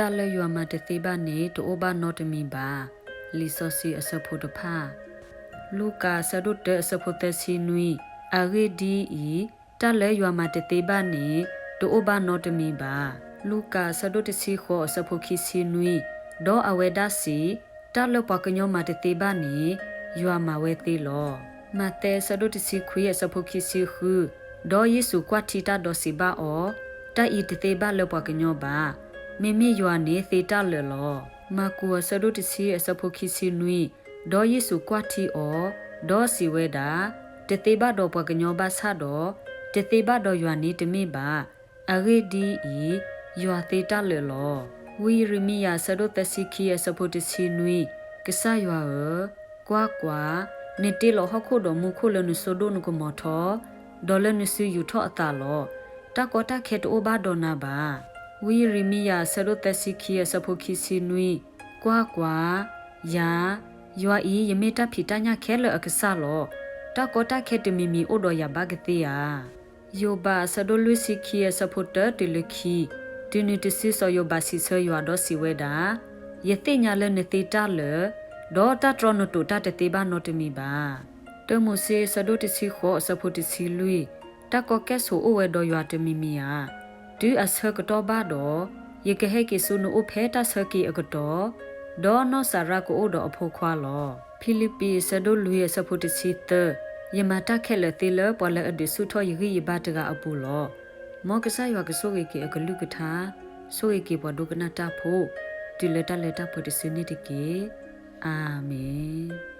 တၢ်လၢယွၤမၤတသ့ဘၣ်န့ၣ် တအိၣ်ဘၣ်နီတမံၤဘၣ်. လံာ်စီဆှံအဆၢဖိတဖၣ်. လူၤကၣ်အဆၢဒိၣ်တၢအဆၢဖိသၢဆံနွံ. အဂ့ၢ်ဒ်အံၤ, တၢ်လၢယွၤမၤတသ့ဘၣ်န့ၣ် တအိၣ်ဘၣ်နီတမံၤဘၣ်. လူၤကၣ်အဆၢဒိၣ်တဆံဃိးအဆၢဖိခံဆံနွံ. ဒီးအဝဲဒၣ်စံး, တၢ်လၢပှၤကညီမၤတသ့ဘၣ်န့ၣ် ယွၤမၤဝဲသ့လီၤ. မးသဲအဆၢဒိၣ်တဆံခွံအဆၢဖိခံဆံဃု. ဒီးယ့ၣ်ၡူးကွၢ်ထံတၢ်ဒီးစံးဘၣ်အီၤ, တၢ်အံၤတသ့ဘၣ်လၢပှၤကညီဘၣ်, မ့မ့ၢ်ယွၤန့ၣ်သ့တၢ်လၢာ်လီၤ. မၢ်ကူးအဆၢဒိၣ်တဆံအဆၢဖိခံဆံနွံ. ဒီးယ့ၣ်ၡူးကွၢ်ထံအီၤ, ဒီးစံးဝဲဒၣ်, တသ့ဘၣ်ဒီးပှၤကညီဘၣ်ဆၣ်ဒီး, တသ့ဘၣ်ဒီးယွၤန့ၣ်တမ့ၢ်ဘၣ်. အဂ့ၢ်ဒ်အံၤ, ယွၤသ့တၢ်လၢာ်လီၤ. ဝံယံးရမံယၤအဆၢဒိၣ်သၢဆံခံအဆၢဖိတဆံနွံ. ကစၢ်ယွၤဧၢ, ကွၢ်ကွၢ်, နတ့လီၤဟီၣ်ခိၣ်ဒီးမူခိၣ်လၢနစိဒိၣ်နကမီၤထီ, ဒီးလၢနစုယူာ်ထီၣ်အသးလီၤ. တၢ်ကီတၢ်ခဲတအိၣ်ဘၣ်ဒီးနၤဘၣ်. ဝံယံးရမံယၤအဆၢဒိၣ်သၢဆံခံအဆၢဖိခံဆံနွံ. ကွၢ်ကွၢ်, ယၤ, ယွၤအံၤ ယမ့ၢ်တၢ်ဖံးတၢ်ညၣ်ခဲလၢာ်အကစၢ်လီၤ. တၢ်ကီတၢ်ခဲတမံၤမံၤအိၣ်ဒီးယၤဘၣ်ကသ့ဧါ. ယိၤဘးအဆၢဒိၣ်လွံၢ်ဆံခံအဆၢဖိတၢတုၤလၢခံ. တုၤနုၤတစုစီၤယိၤဘးစံးဆၢယွၤဒီးစံးဝဲဒၣ်, ယသ့ၣ်ညါလၢနသ့တၢ်လၢာ်, ဒီးတၢ်တြီနတိာ်တၢ်တသ့ဘၣ်နီတမံၤဘၣ်. တၢမိၤၡ့အဆၢဒိၣ်တဆံဃိးအဆၢဖိတဆံလွံၢ်. တၢ်ကီကဲၣ်ဆိးအိၣ်ဝဲဒီးယွၤတမံၤမံၤဧါ. တုၤအဆၢကတီၢ်ဘၣ်ဒီး, ယကဟဲက့ၤဆူနအိၣ်ဖဲတၢ်ဆၢက့ၤအကတီၢ်, ဒီးနီၢ်စၤရါကအိၣ်ဒီးအဖိခွါလီၤ. ဖံလံးပံးအဆၢဒိၣ်လွံၢ်အဆၢဖိတဆံသၢ. ယမၤတၢ်ခဲလၢာ်သ့လၢပှၤလၢအဒုးဆူၣ်ထီၣ်ယဂံၢ်ယဘါတဂၤအပူၤလီၤ. မ်ကစၢ်ယွၤကဆိၣ်ဂ့ၤက့ၤအကလုၢ်ကထါ, ဆိၣ်ဂ့ၤက့ၤပှၤဒိကနၣ်တၢ်ဖိ, တုၤလၢတၢ်လၢတၢ်ပှဲၤတစုန့ၣ်တက့ၢ်. အၤမ့ၣ်.